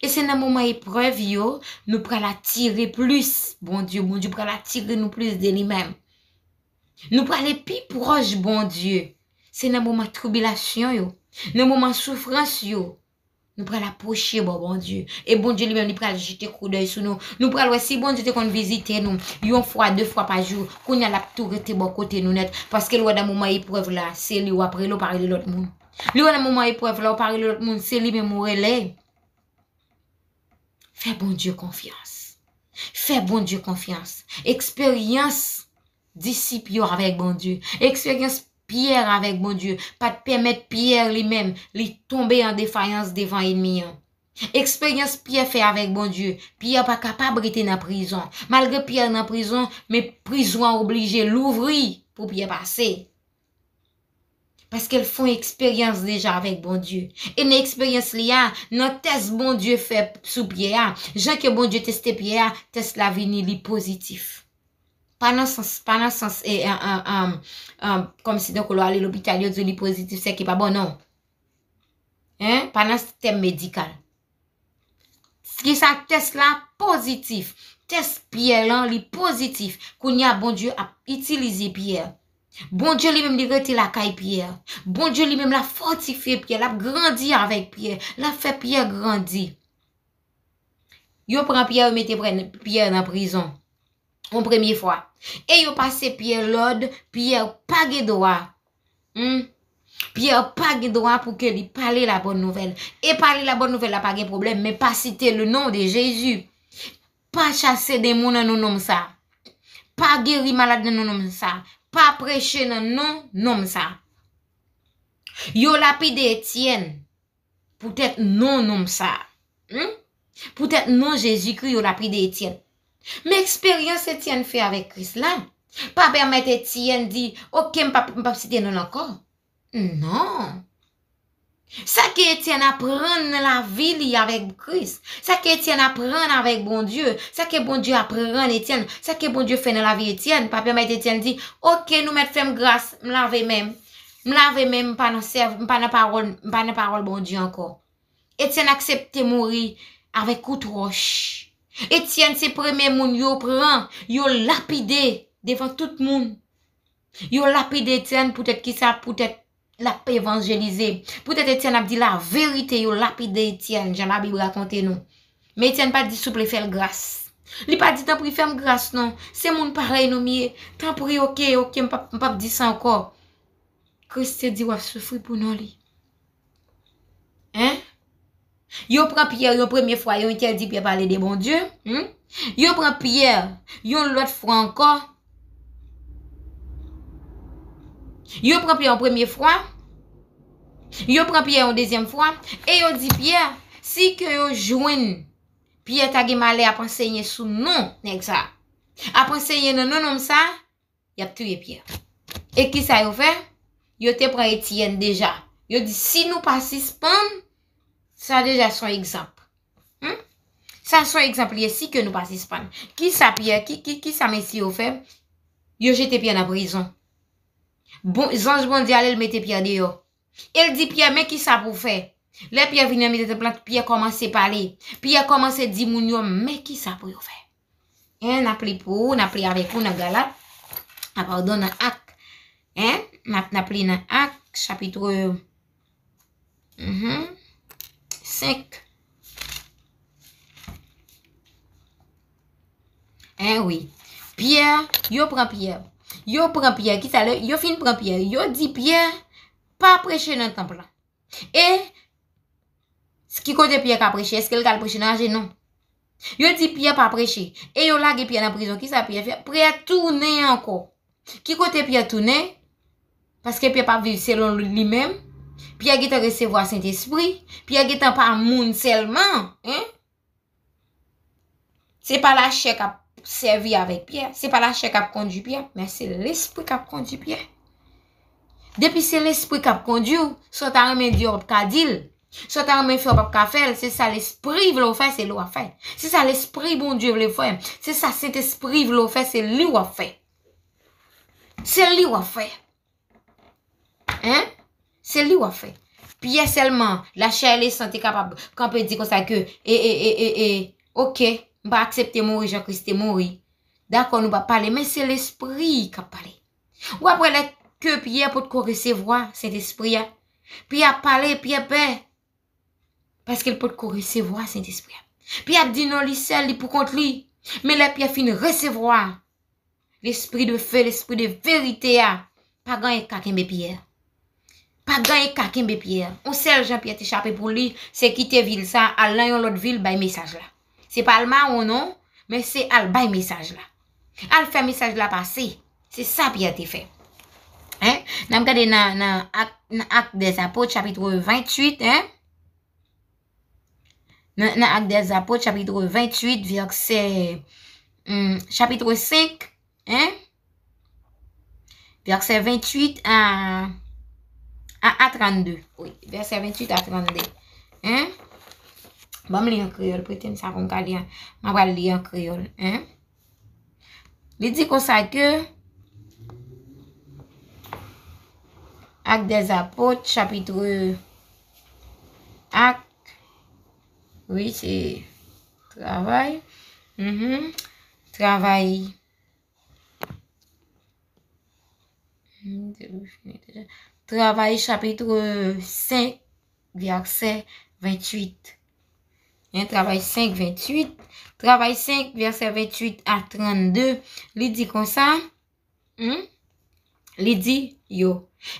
E se nan moman eprèv yo, nou pral atire plis Bondye. Bondye pral atire nou plis de li menm. Nou prale pi pwòch Bondye. Se nan moman tribilasyon yo, nan moman soufrans yo, nou pral apwoche bò Bondye. E Bondye li menm, li pral jete koudèy sou nou. Nou pral wè si Bondye te konn vizite nou yon fwa, de fwa pa jou, kounye a l ap tou rete bò kote nou nèt. Paske l wè nan moman eprèv la, se li w ap rele, w pa rele lòt moun. Li wè nan moman eprèv la, w pa rele lòt moun, se li menm ou rele. Fè Bondye konfyans. Fè Bondye konfyans. Eksperyans disip yo avèk Bondye. Eksperyans Pyè avèk Bondye pa t pèmèt Pyè li menm, li tonbe an defayans devan ènmi an. Eksperyans Pyè fè avèk Bondye, Pyè pa kapab rete nan prizon. Malgre Pyè nan prizon, men prizon an oblije louvri pou Pyè pase. Paske l fè yon eksperyans deja avèk Bondye. E nan eksperyans li a, nan tès Bondye fè sou Pyè a, jan ke Bondye teste Pyè a, tès la vini li pozitif. Pa nan sans, pa nan sans, e, an, an, an, an, kòmsi tankou lè w ale lopital, yo di w li pozitif, sèke pa bon, non. Hein? Pa nan tèm medikal. Kisa tès la? Pozitif. Tès Pyè lan, li pozitif. Kounye a, Bondye ap itilize Pyè. Bondye li menm, li rete lakay Pyè. Bondye li menm, l ap fòtifye Pyè, l ap grandi avèk Pyè, l ap fè Pyè grandi. Yo pran Pyè, yo mete Pyè nan prizon. Yon premye fwa. E yo pase Pyè lòd, Pyè pa gen dwa. Hmm? Pyè pa gen dwa pou ke li pale la bòn nouvèl. E pale la bòn nouvèl la pa gen pwoblèm, men pa site le nom de Jésus. Pa chase demon nan non nonm sa. Pa geri malad nan non nonm sa. Pa preche nan non nonm sa. Yo lapide Etyèn. Poutèt non nonm sa. Hmm? Poutèt non Jezikri, yo lapide Etyèn. Men eksperyans Etyèn fè avèk Kris la pa pèmèt Etyèn di, "Oke, m p ap, m p ap site non l ankò." Non. Sa ke Etyèn aprann nan lavi li avèk Kris, sa ke Etyèn aprann avèk Bondye, sa ke Bondye aprann Etyèn, sa ke Bondye fè nan lavi Etyèn, pa pèmèt Etyèn di, "Oke, nou mèt fè m gras, m lave men m. M lave men m, m pa nan sèv, m pa nan pawòl, m pa nan pawòl Bondye ankò." Etyèn aksepte mouri avèk kout wòch. Etyèn se premye moun yo pran, yo lapide devan tout moun. Yo lapide Etyèn poutèt kisa? Poutèt l ap evanjelize. Poutèt Etyèn ap di laverite, yo lapide Etyèn, jan Labib rakonte nou. Men Etyèn pa di, "Souple, fè l gras." Li pa di, "Tanpri, fè m gras, non. Se moun parèy nou m ye. Tanpri, oke, oke, m p ap, m p ap di sa ankò." Kris te di w ap soufri pou non li. Hein? Yo pran Pyè yon premye fwa, yo entèdi Pyè pale de Bondye. Hmm? Yo pran Pyè yon lòt fwa ankò. Yo pran Pyè yon premye fwa. Yo pran Pyè yon dezyèm fwa. E yo di Pyè, si ke yo jwenn Pyè ta gen malè ap ansenye sou non nèg sa. Ap ansenye nan non nonm sa, y ap touye Pyè. E kisa yo fè? Yo te pran Etyèn deja. Yo di, si nou pa sispann, sa deja se yon egzanp. Hmm? Sa se yon egzanp li ye, si ke nou pa sispann. Kisa Pyè, ki, ki, kisa mesye yo fè? Yo jete Pyè nan prizon. Bon, zanj Bondye ale, l mete Pyè deyò. E l di Pyè, men kisa pou w fè? Lè Pyè vin nan mitan tanp lan, Pyè kòmanse pale. Pyè kòmanse di moun yo, men kisa pou yo fè. Hein, n ap li pou ou, n ap li avèk ou nan Galat. A, padon, nan Ak. Hein? N ap, n ap li nan Ak, chapit, mhm, senk. Hein, wi. Pyè, yo pran Pyè. Yo pran Pyè. Kisa lè, yo fin pran Pyè. Yo di Pyè, pa preche nan tanp lan. E ki kote Pyè ka preche? Èske l ka al preche nan raje? Non. Yo di Pyè pa preche. E yo lage Pyè nan prizon. Kisa Pyè fè? Pyè tounen ankò. Ki kote Pyè tounen? Paske Pyè p ap viv selon li menm. Pyè gentan resevwa Sentespri. Pyè gentan pa moun sèlman. Hein? Se pa lachè k ap sèvi avèk Pyè. Se pa lachè k ap kondui Pyè, men se Lespri k ap kondui Pyè. Depi se Lespri k ap kondui w, sa w ta renmen di a, w p ap ka di l. Sa w ta renmen fè a, w p ap ka fè l. Se sa Lespri vle w fè, se li w ap fè. Se sa Lespri Bondye vle w fè. Se sa Sentespri vle w fè, se li w ap fè. Se li w ap fè. Hein? Se li w ap fè. Pyè sèlman, lachè e lesan te kapab kanpe di konsa ke, e, e, e, e, e, oke, m pa aksepte mouri jan Kris te mouri. Dakò, nou p ap pale, men se Lespri k ap pale. W ap wè lè ke Pyè potko resevwa Sentespri a. Pyè ap pale, Pyè pè. Paske l potko resevwa Sentespri a. Pyè ap di non, li sèl, li pou kont li. Men lè Pyè fin resevwa Lespri de fe, Lespri de verite a, pa gen anyen k ka kenbe Pyè. Pa gen anyen k ka kenbe Pyè. On sèl jan Pyè te chape pou li, se kite vil sa, al nan yon lòt vil, bay mesaj la. Se pa al mawon non, men se al bay mesaj la. Al fè mesaj la pase. Se sa Pyè te fè. Hein? N ap gade nan, nan Ak, nan Ak dè Zapot, chapit venntuit, hein? Nan, nan Ak dè Zapot, chapit venntuit, vèsè, hmm, chapit senk, hein? Vèsè venntuit a, a, a trannde. Wi, vèsè venntuit a trannde. Hein? Ban m li an kreyòl, prete m sa pou m ka li an. M ap pral li an kreyòl, hein? Li di konsa ke Ak dè Zapot, chapit Ak, wi, se travay. Mhm. Travay. Travay, chapit senk, vèsè venntuit. Hein, Travay senk, venntuit. Travay senk, vèsè venntuit a trannde. Li di konsa, hmm? Li di yo,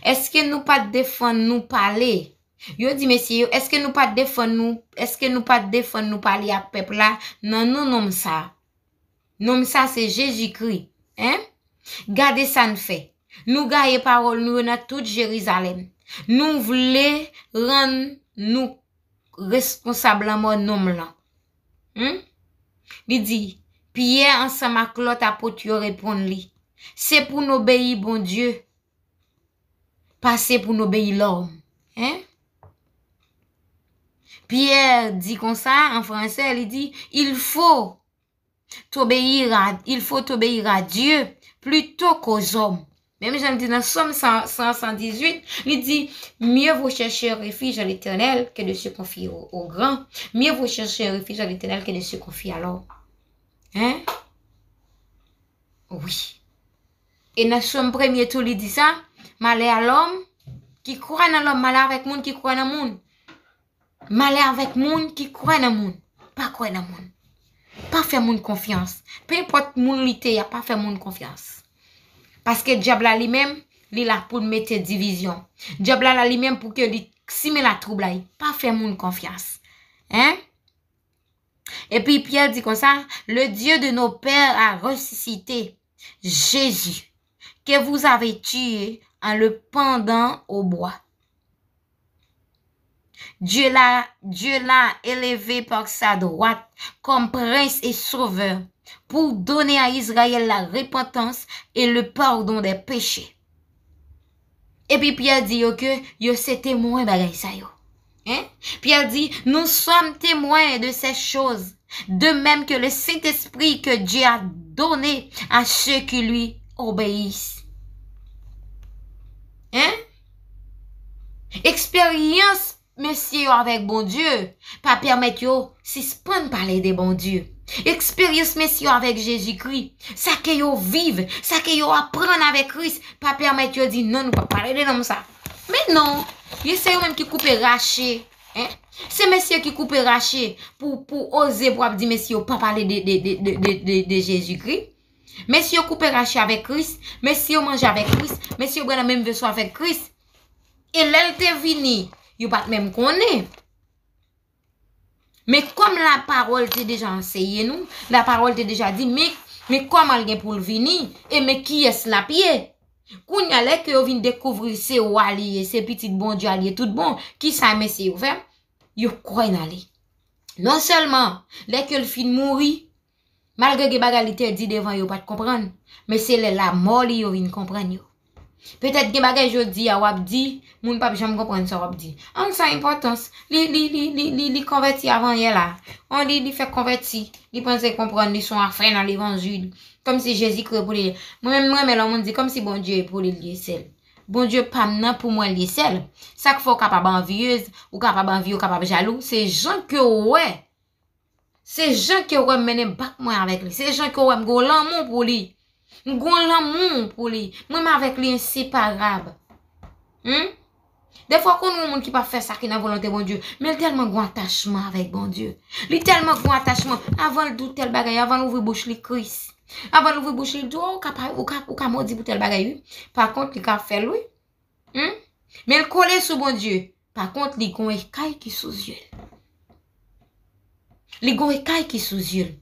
èske nou pa t defann nou pale? Yo di mesye yo, èske nou pa t defann nou, èske nou pa t defann nou pale ak pèp la nan non nonm sa? Nonm sa se Jezikri. Hein? Gade sa n fè. Nou gaye pawòl nou yo nan tout Jerizalèm. Nou vle rann nou responsab lanmò nonm lan. Hmm? Li di, Pyè ansanm ak lòt apot yo reponn li, se pou n obeyi Bondye, pase pou n obeyi lòm. Hein? Pyè di konsa, an fransè, li di, il faut t'obéir à, il faut t'obéir à Dieu plutôt qu'aux hommes. Menm jan l di nan Sòm san, san, san dizuit, li di, mieux vaut chercher refuge à l'Éternel que de se confier au, au grand. Mieux vaut chercher refuge à l'Éternel que de se confier à l'homme. Hein? Wi. E nan Sòm premye tou, li di sa, malè a lòm ki kwè nan lòm, malè avèk moun ki kwè nan moun. Malè avèk moun ki kwè nan moun. Pa kwè nan moun. Pa fè moun konfyans. Pe enpòt moun li te ye a, pa fè moun konfyans. Paske dyab la li menm, Li la pou l mete divizyon. Dyab la la li menm pou ke li simen latwoublay. Pa fè moun konfyans. Hein? Epi Pyè di konsa, le Dieu de nos pères a ressuscité Jésus, que vous avez tué en le pendant au bois. Dieu l'a, Dieu l'a élevé par sa droite comme prince et sauveur pour donner à Israël la repentance et le pardon des péchés. Epi Pyè di yo ke yo se temwen bagay sa yo. Hein? Pyè di, nous sommes témoins de ces choses, de même que le Saint-Esprit que Dieu a donné à ceux qui lui obéissent. Hein? Eksperyans mesye yo avèk Bondye pa pèmèt yo sispann pale de Bondye. Eksperyans mesye yo avèk Jezikri, sa ke yo viv, sa ke yo aprann avèk Kris, pa pèmèt yo di non, nou p ap pale de nonm sa. Men non, yo se yo menm ki koupe rache. Hein? Se mesye ki koupe rache pou, pou oze pou ap di mesye yo pa pale de, de, de, de, de, de, de Jezikri. Mesye yo koupe rache avèk Kris, mesye yo manje avèk Kris, mesye yo bwè nan menm veso avèk Kris. E lè l te vini, yo pa t menm konnen. Men kòm lapawòl te deja anseye nou, lapawòl te deja di, men, men kòman l gen pou l vini, e men kiyès l ap ye. Kounye a, lè ke yo vin dekouvri se wa li ye, se pitit Bondye a li ye tout bon, kisa mesye yo fè? Yo kwè nan li. Non sèlman, lè ke l fin mouri, malgre gen bagay li te di devan yo pa t konprann, men se lè lamò li yo vin konprann yo. Petèt gen bagay jodi a w ap di, moun p ap janm konprann sa w ap di. An sa enpòtans, li, li, li, li, li, li konvèti avan yè la. An li, li fèk konvèti, li panse konprann, li se yon afè nan levanjil. Kòmsi Jezikri pou li. Mwen menm, mwen renmen lè yon moun di kòmsi Bondye pou li, li sèl. Bondye pa m nan pou mwen li sèl. Sa k fè w kapab anvyez, ou kapab anvye, ou kapab jalou, se jan ke w wè. Se jan ke w wè m mennen bak mwen avèk li. Se jan ke w wè m gon lanmou pou li. M gon lanmou pou li. Mwen m avèk li enseparab. Hmm? Defwa w konn yon moun ki pa fè sa ki nan volonte Bondye, men l tèlman gon atachman avèk Bondye. Li tèlman gon atachman, avan l di w tèl bagay, avan l ouvri bouch li, Kris. Avan l ouvri bouch li, li di w, "Oh, ou ka pa, ou ka, ou ka modi pou tèl bagay, wi." Pa kont, li ka fè l, wi. Hmm? Men l kole sou Bondye. Pa kont, li gon ekay ki sou zye l. Li gon ekay ki sou zye l.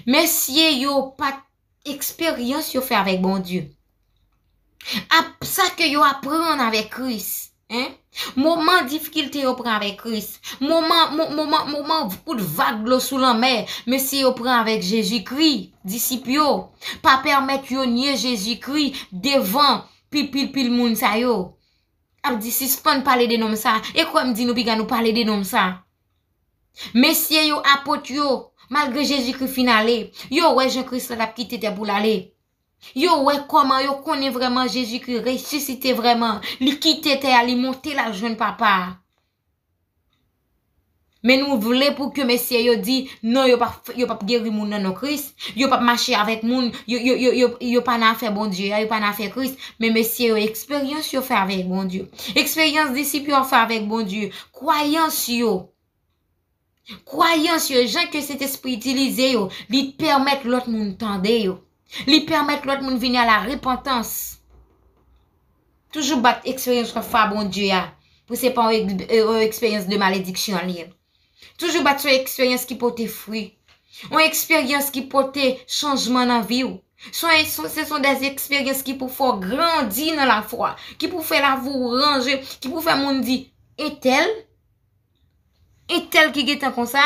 Mesye yo pa t eksperyans yo fè avèk Bondye. Ap, sa ke yo aprann avèk Kris, hein? Moman difikilte yo pran avèk Kris. Moman, mo-, moman, moman kout vag dlo sou lanmè, mesye yo pran avèk Jezikri, disip yo. Pa pèmèt yo nye Jezikri devan pil, pil, pil moun sa yo. Ap di sispann pale de nonm sa. E kwè m di nou piga nou pale de nonm sa. Mesye yo, apot yo, malgre Jezikri fin ale, yo wè jan Kris la t ap kite tè pou l ale. Yo wè kòman yo konnen vrèman Jezikri resisite vrèman. Li kite tè a, li monte l al jwenn Papa a. Men nou vle pou ke mesye yo di, non, yo p ap, yo p ap geri moun nan non Kris, yo p ap mache avèk moun, yo, yo, yo, yo, yo pa nan afè Bondye a, yo pa nan afè Kris. Men mesye yo, eksperyans yo fè avèk Bondye. Eksperyans disip yo fè avèk Bondye. Kwayans yo. Kwayans yo, jan ke Sentespri itilize yo, li pèmèt lòt moun tande yo. Li pèmèt lòt moun vini a la repantans. Toujou bat eksperyans w ap fè a Bondye a, pou se pa yon ex-, yon eksperyans de malediksyon li ye. Toujou bat se yon eksperyans ki pote fwi. Yon eksperyans ki pote chanjman nan vi w. Se yon, se, se son de eksperyans ki pou fè w grandi nan lafwa, ki pou fè lavi w ranje, ki pou fè moun di, entèl, entèl ki gentan konsa,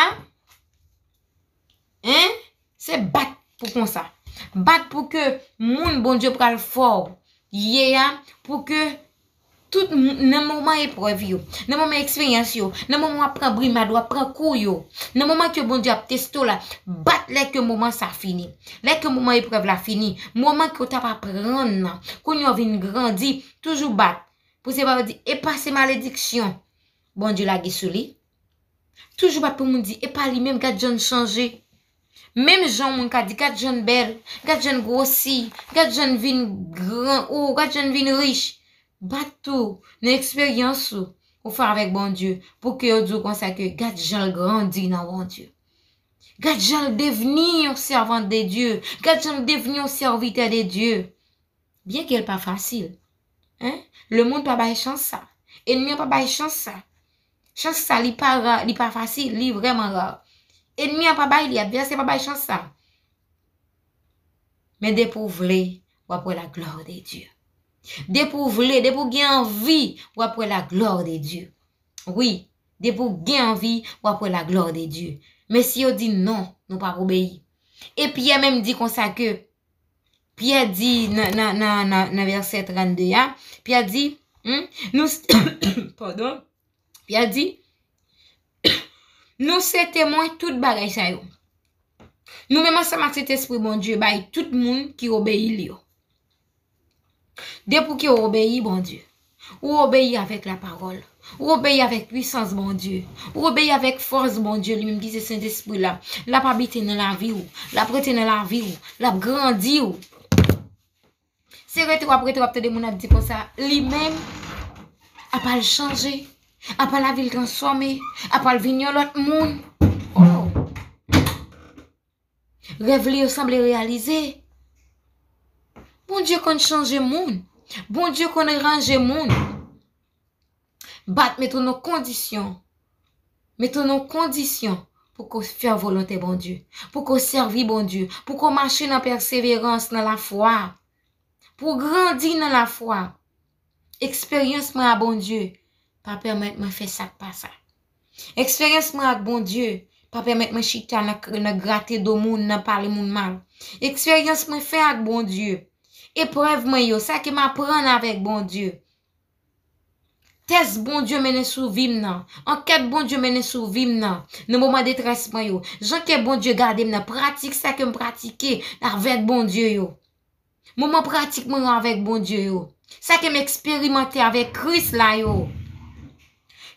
hein? Se bat pou konsa. Bat pou ke moun Bondye pral fè w ye a, pou ke tout m-, nan moman eprèv yo, nan moman eksperyans yo, nan moman w ap pran brimad, w ap pran kou yo, nan moman ke Bondye ap teste w la, bat lè ke moman sa fini. Lè ke moman eprèv la fini, moman ke w t ap aprann nan, kounye a w vin grandi, toujou bat. Pou se pa yo di, epa se malediksyon Bondye lage sou li. Toujou pa pou moun di, epa li menm, gad jan l chanje. Menm jan moun ka di, gad jan l bèl, gad jan l gwosi, gad jan l vin gran, ou gad jan l vin rich. Bat tou, nan eksperyans ou, ou fè avèk Bondye, pou ke yo di w konsa ke gad jan l grandi nan Bondye. Gad jan l devni yon sèvant de Dye, gad jan l devni yon sèvitè de Dye. Byenke l pa fasil. Hein? Lemonn pa bay chans sa. Ènmi an pa bay chans sa. Chans sa, li pa ra, li pa fasil, li vrèman ra. Ènmi an pa bay li, advèsè pa bay chans sa. Men depi w vle, w ap wè la gloire de Dieu. Depi w vle, depi w gen anvi, w ap wè la gloire de Dieu. Wi, depi w gen anvi, w ap wè la gloire de Dieu. Men si yo di non, nou p ap obeyi. E Pyè menm di konsa ke, Pyè di nan, nan, nan, nan, nan vèsè trannde a, Pyè di, hmm, nou, padon, Pyè di, nou se temwen tout bagay sa yo. Nou menm ansanm ak Sentespri Bondye bay tout moun ki obeyi l yo. Depi w ki obeyi Bondye, ou obeyi avèk lapawòl, ou obeyi avèk pwisans Bondye, ou obeyi avèk fòs Bondye, li menm ki se Sentespri la, l ap abite nan lavi w, l ap rete nan lavi w, l ap grandi w. Se rete w ap rete w ap tande moun ap di konsa, li menm, apa l chanje, apa lavi l transfòme, apa l vin yon lòt moun. Oh! Rèv li yo sanble reyalize. Bondye konn chanje moun. Bondye konn ranje moun. Bat mete w nan kondisyon. Mete w nan kondisyon pou ko fè volonte Bondye. Pou ko sèvi Bondye. Pou ko mache nan pèseverans, nan lafwa. Pou grandi nan lafwa. Eksperyans mwen a Bondye pa pèmèt mwen fè sa k pa sa. Eksperyans mwen ak Bondye pa pèmèt mwen chita nan, nan grate do moun, nan pale moun mal. Eksperyans mwen fè ak Bondye, eprèv mwen yo, sa ke m aprann avèk Bondye, tès Bondye mennen sou vi m nan, ankèt Bondye mennen sou vi m nan, nan moman detrès mwen yo, jan ke Bondye gade m nan, pratik sa ke m pratike avèk Bondye yo. Moman pratik mwen yo avèk Bondye yo. Sa ke m eksperimante avèk Kris la yo.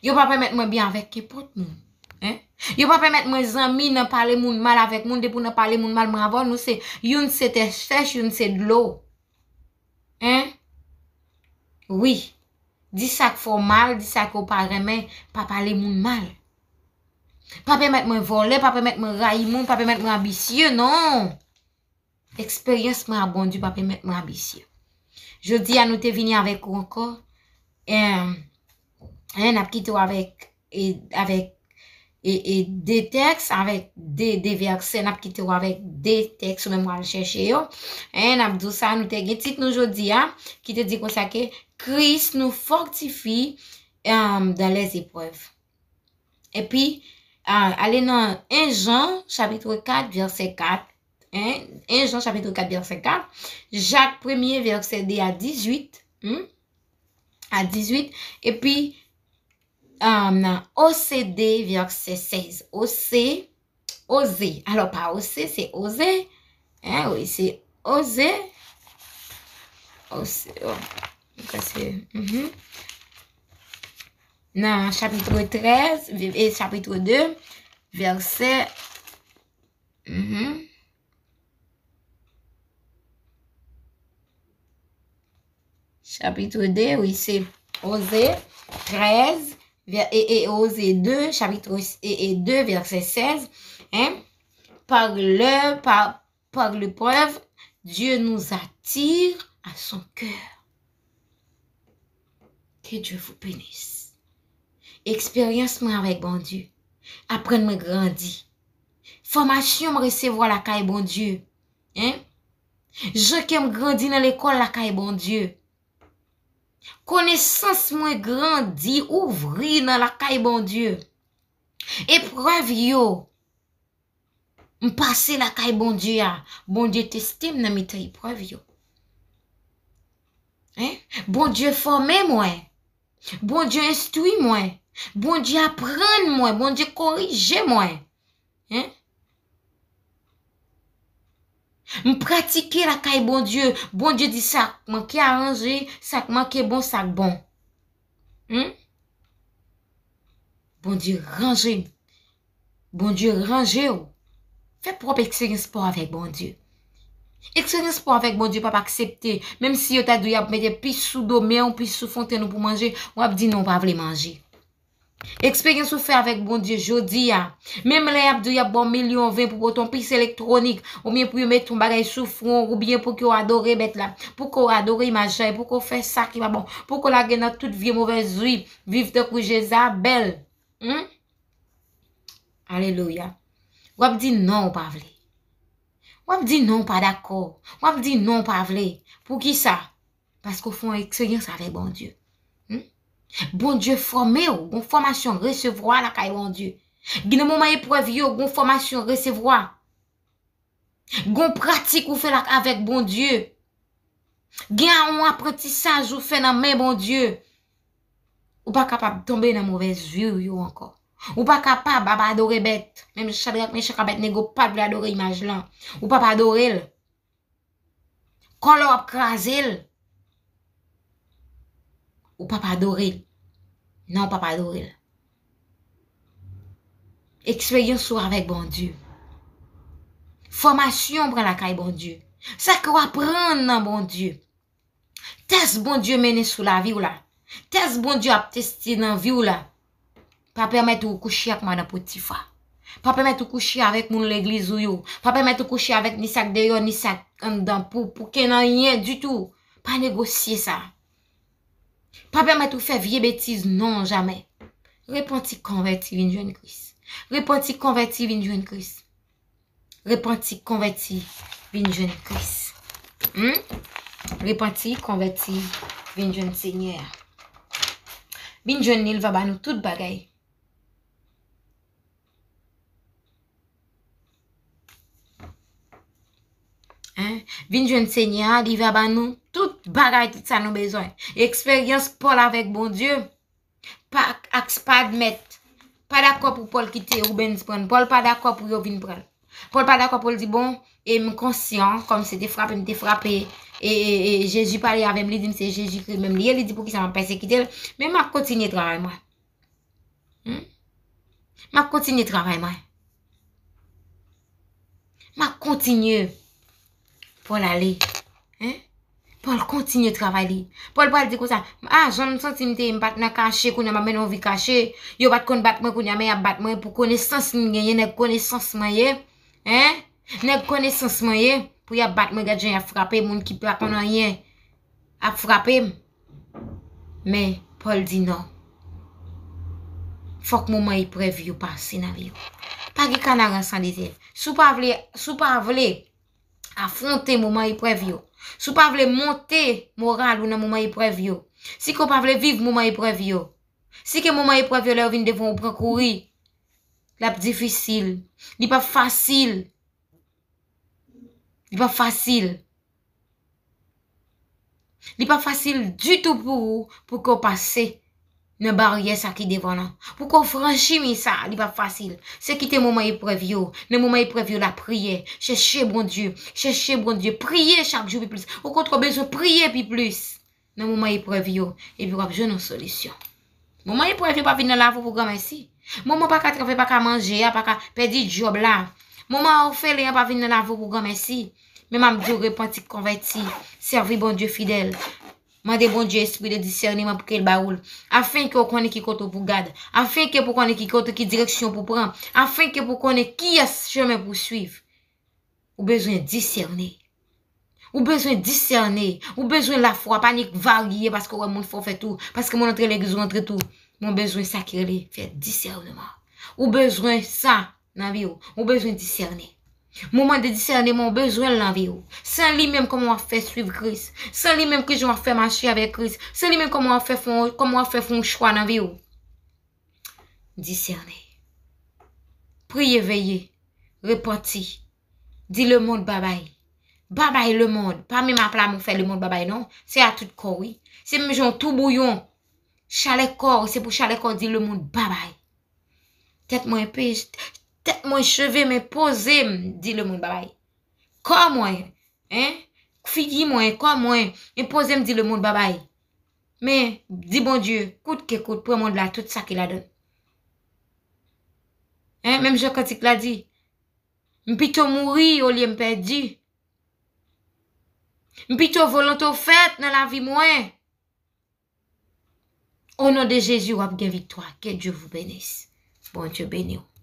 Yo pa pèmèt mwen byen avèk kenpòt moun. Hein? Yo pa pèmèt mwen zanmi nan pale moun mal avèk moun. Depi w nan pale moun mal, mwen avè w, nou se, youn se tèch tèch, youn se dlo. Hein? Wi. Di sa k fè w mal, di sa ke w pa renmen, pa pale moun mal. Pa pèmèt mwen vòlè, pa pèmèt mwen rayi moun, pa pèmèt mwen anbisye, non. Eksperyans mwen a Bondye pa pèmèt mwen anbisye. Jodi a nou te vini avèk ou ankò. Em, en, n ap kite w avèk, e, avèk, e, e, de tèks, avèk de, de vèsè. N ap kite w avèk de tèks ou menm w al chèche yo. En, n ap di w sa, nou te gen tit nou jodi a, ki te di konsa ke Kris nous fortifie, em, dans les épreuves. Epi, a, ale nan en Jan, chapit kat, vèsè kat. En, en Jan, chapit kat, vèsè kat. Jak premye, vèsè de a dizuit. Hmm? A dizuit. Epi, a, nan Ose de, vèsè sèz. Ose, Oze. Alò, pa Ose, se Oze. En, wi, se Oze. Ose, oh. Ok, se, mhm. Nan chapit trèz, e chapit de, vèsè, mhm. Chapit de, wi, se Oze trèz, vè-, e, e Oze de, chapit e, e de, vèsè sèz, en. Par le, par, par l'épreuve, Dieu nous attire à son cœur. Que Dieu vous bénisse. Eksperyans mwen avèk Bondye aprann mwen grandi. Fòmasyon m resevwa lakay Bondye. En? Jan ke m grandi nan lekòl lakay Bondye. Konesans mwen grandi, ouvri nan lakay Bondye. Eprèv yo m pase lakay Bondye a, Bondye teste m nan mitan eprèv yo. En? Bondye fòme mwen. Bondye enstwi mwen. Bondye aprann mwen. Bondye korije mwen. En? M pratike lakay Bondye. Bondye di sa k manke aranje, sa k manke bon, sa k bon. Hmm? Bondye ranje m. Bondye ranje w. Fè pwòp eksperyans pa w avèk Bondye. Eksperyans pa w avèk Bondye p ap aksepte. Menm si yo ta di w y ap mete pis sou do men w, pis sou fontenn ou pou manje, w ap di non, w pa vle manje. Eksperyans ou fè avèk Bondye jodi a. Menm lè y ap di w y ap ba w milyon ven pou pote yon pis elektwonik, oubyen pou yo mete yon bagay sou fwon w, oubyen pou ke w adore bèt la, pou ke w adore imaj la, e pou ke w fè sa ki pa bon, pou ke w lage nan tout vye movèz vi, viv tankou Jezabèl. Hmm? Alelouya. W ap di non, w pa vle. W ap di non, w pa dakò. W ap di non, w pa vle. Poukisa? Paske w fè yon eksperyans avèk Bondye. Hmm? Bondye fòme w, gon fòmasyon resevwa lakay Bondye. Gen nan moman eprèv yo, gon fòmasyon resevwa. Gon pratik ou fè la avèk Bondye. Gen yon aprantisaj ou fè nan men Bondye. Ou pa kapab tonbe nan movèz vi w yo ankò. Ou pa kapab ap adore bèt. Menm Chadrak, Mechak, Abèdnego pa t vle adore imaj lan. Ou p ap adore l. Kòlè w ap kraze l. Ou p ap adore l. Non, ou p ap adore l. Eksperyans ou avèk Bondye. Fòmasyon w pran lakay Bondye. Sa ke w aprann nan Bondye. Tès Bondye mennen sou lavi w la. Tès Bondye ap teste nan vi w la. Pa pèmèt ou kouche ak madan Potifa. Pa pèmèt ou kouche avèk moun legliz ou yo. Pa pèmèt ou kouche avèk ni sa k deyò, ni sa k anndan pou, pou kenn anyen ditou. Pa negosye sa. Pa pèmèt ou fè vye betiz non jamè. Repanti, konvèti, vin jwenn Kris. Repanti, konvèti, vin jwenn Kris. Repanti, konvèti, vin jwenn Kris. Hmm? Repanti, konvèti, vin jwenn Senyè a. Vin jwenn li, l va ba nou tout bagay. Hein? Vin jwenn Senyè a, li va ba nou tout bagay, tout sa nou bezwen. Eksperyans Pòl avèk Bondye. Pa, ak, pa admèt. Pa dakò pou Pòl kite Rubens pran l. Pòl pa dakò pou yo vin pran l. Pòl pa dakò pou l di, bon, e m konsyan, kòm se te frape, m te frape, e, e, e Jezi pale avè m, li di m se Jezikri menm li ye, li di poukisa m ap pèsekite l, men m ap kontinye travay mwen. Hmm? M ap kontinye travay mwen. M ap kontinye. Pòl ale. Hein? Pòl kontinye travay li. Pòl pral di konsa, a, jan m santi m te ye, m pa t nan kache, kounye a m ap mennen yon vi kache. Yo pa t konn bat mwen, kounye a men y ap bat mwen pou konesans m genyen, nèg konesans mwen ye. Hein? Nèg konesans mwen ye, pou y ap bat mwen, gad jan y ap frape moun ki pa konn anyen. Ap frape m. Men, Pòl di non. Fòk moman eprèv yo pase nan vi w. Pa gen kanaran san dezè. Si w pa vle, si w pa vle afwonte moman eprèv yo, si w pa vle monte moral ou nan moman eprèv yo, si ke w pa vle viv moman eprèv yo, si ke moman eprèv yo lè yo vin devan w pran kouri, l ap difisil, li p ap fasil. Li p ap fasil. Li p ap fasil ditou pou ou, pou ke w pase nan baryè sa ki devan nan. Pou ke w franchi mi sa, li p ap fasil. Se kite moman eprèv yo. Nan moman eprèv yo, lapriyè. Chèche Bondye. Chèche Bondye. Priye chak jou pi plis. Okontrè, w bezwen priye pi plis. Nan moman eprèv yo, epi w ap jwenn yon solisyon. Moman eprèv yo pa vin nan lavi w pou granmèsi. Moman pa ka travay, pa ka manje a, pa ka pèdi djòb la. Moman òfelen an pa vin nan lavi w pou granmèsi. Men m ap di w, repanti, konvèti, sèvi Bondye fidèl. Mande Bondye espri de disèneman pou ke l ba ou l. Afenke w konnen ki kote w pou gad. Afenke pou konnen ki kote, ki direksyon pou pran. Afenke pou konnen kiyès chemen pou swiv. Ou bezwen disène. Ou bezwen disène. Ou bezwen lafwa, pa nik varye paske w wè moun fè w fè tou. Paske moun antre legliz ou antre tou. Men w bezwen sa ki rele fè disèneman. Ou bezwen sa nan vi w. Ou bezwen disène. Moman de disèneman, ou bezwen l nan vi w. San li menm, kòman w ap fè swiv Kris? San li menm, kijan w ap fè mache avèk Kris? San li menm, kòman w ap fè fè, kòman w ap fè fè yon chwa nan vi w? Disène. Priye, veye, repanti. Di lemonn babay. Babay lemonn. Pa menm ap la men w fè lemonn babay non. Se a tout kò w, wi. Se menm jan w tou bouyon. Chalè kò, se pou chalè kò w di lemonn babay. Tèt mwen epe, tèt mwen cheve m, poze m, di lemonn babay. Kò mwen, en, figi mwen, kò mwen, enpoze m di lemonn babay. Men, di Bondye, kout ke kout, pran mond la, tout sa ki ladan l. En, menm jan kantik la di, m pito mouri olye m pèdi. M pito volonte w fèt nan lavi mwen. O non de Jezi, w ap gen viktwa. Que Dieu vous bénisse. Bondye beni w.